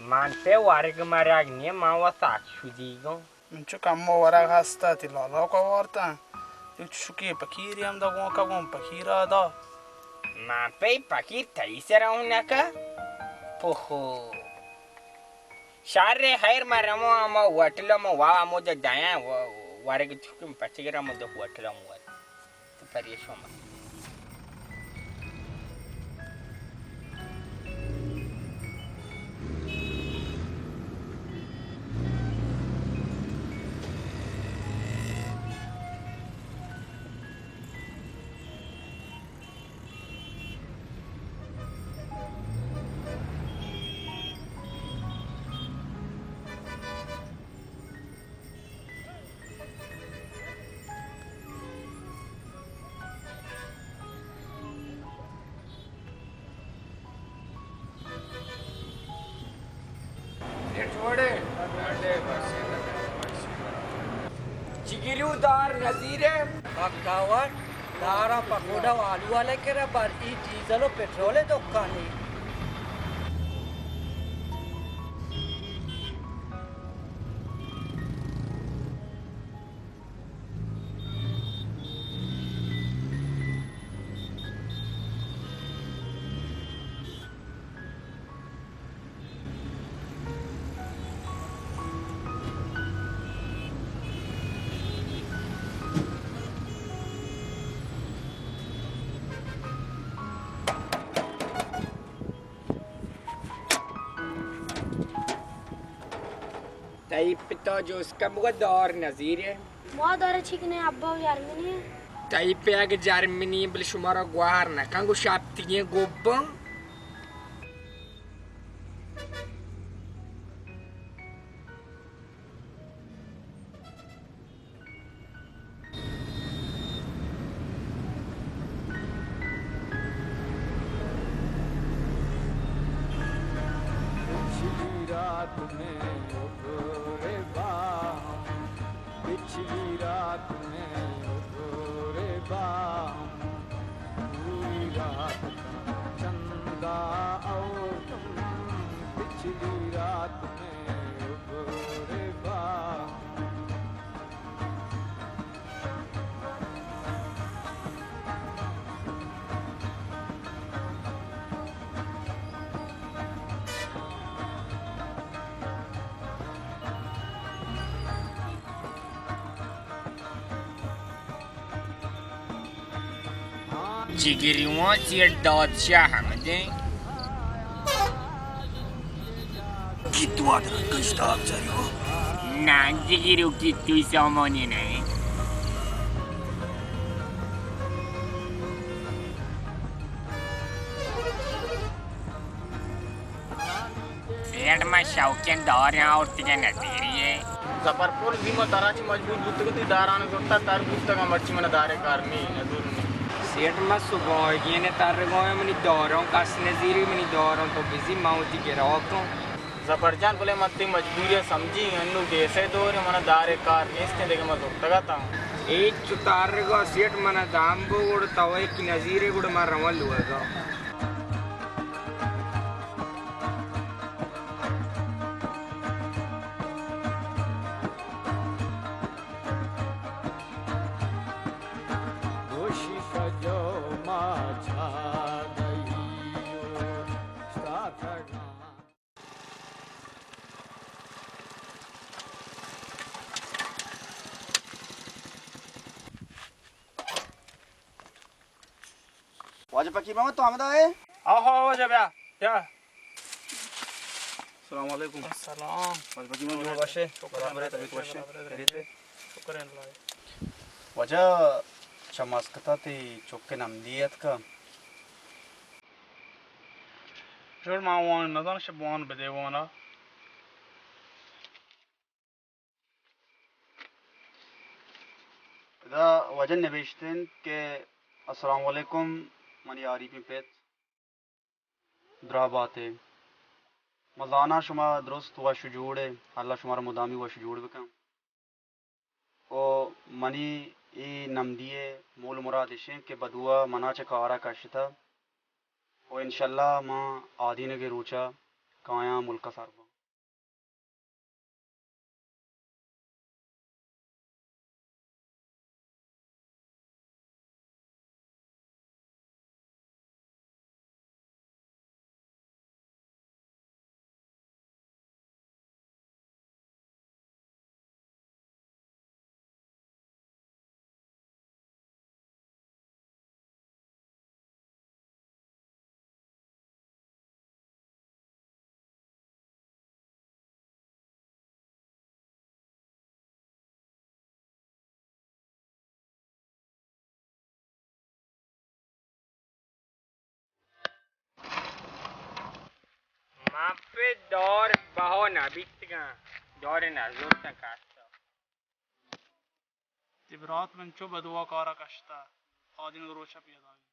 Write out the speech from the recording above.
من پہ ورگ مرگ نی، من و سک شدیگوں۔ انچو کمو ورگ ہستا، تی لالا کو وارتا۔ یک چشکے پکیری ہم دا گون کا گون پکیرا دا۔ من پہ پکیر تئی سرا ہوں نکا۔ پوخو۔ شر خیر، من رمو ہما ہوٹل ہم وا ہمودا دیاں و-، ورگ چکم پچگر ہمودا ہوٹل ہم ور۔ تو پریشان مہ۔ جگریو دار نزیرے۔ پکا وڑ دارا پکوڑا و آلو والے کرا بر ای ڈیزل و پٹرول دکانی۔ تئی پتا جوست کن بگو دار نزیرے۔ ما دار چی کنے ابا و جرمنی۔ تئی پہ اگہ جرمنی بلے شمارا گوہر نکن گو شپتگیں گوباں۔ پچھلی رات میں عبور باہم، پچھلی رات میں عبور باہم، پوری رات کا چندہ اور تم، پچھلی رات میں عبور باہم۔ جگریواں سیٹ داد شاہ ہمدیں۔ گیتوا درا کشتاب جاریو۔ نہ جگریو، گیتوی سامانی نہ۔ سیٹ، من شوقیں دارے آورتگیں نزیری ئے۔ ظفر پور، زی ما ترا چی مجبور بوتگ، تی داران زرتا تر بوتگ، مرچی من دارے کار نی، نزور نی۔ سیٹ، من صبح گینے تر گوئے، منی داروں کس نزیری، منی داروں تو بزی، من وتی گراکوں۔ ظفر جان، بلے من تی مجبوری سمجھی، انو گیسے دور، من دارے کار نیست، دگہ من زرتگا تا۔ اے چو تر گو سیٹ، من دام بو گڑ تو ایک نزیرے گڑ من رواں لوگا۔ واجہ فقیر محمد، تو ہمدا ئے؟ آہو، واجہ بیا، بیا۔ السلام علیکم۔ السلام۔ بس بگی من جوڑ باش ئے؟ شکر برابر ئے، اللہ، طبیعت وش ئے؟ برابر ئے۔ خیریت ئے؟ شکر اللہ۔ واجہ، چہ مسکتا تئی چک نمدی اتکا؟ جوڑ، ما وان نزان، شہ بوان بدے وانا۔ ادا واجہ نبشتہ انت کہ السلام علیکم، منی عارفیں پت، دراہ بات ئے۔ ما زاناں شما درست وش جوڑ ئے، اللہ شما را مدامی وش جوڑ بکن۔ و منی اے نمدی ءِ مول مراد اش انت کہ بدو ءَ منا چہ کار ءَ کشتہ و انشاءاللہ من آدینگ ءِ روچ ءَ کایاں ملک ءَ سر باں۔ من پہ دار بہا نہ بیتگاں، دار نہ زرتاں کسا۔ تئی برات من چو بدوا کارا کشتہ، آدینگ روچا پیداگی۔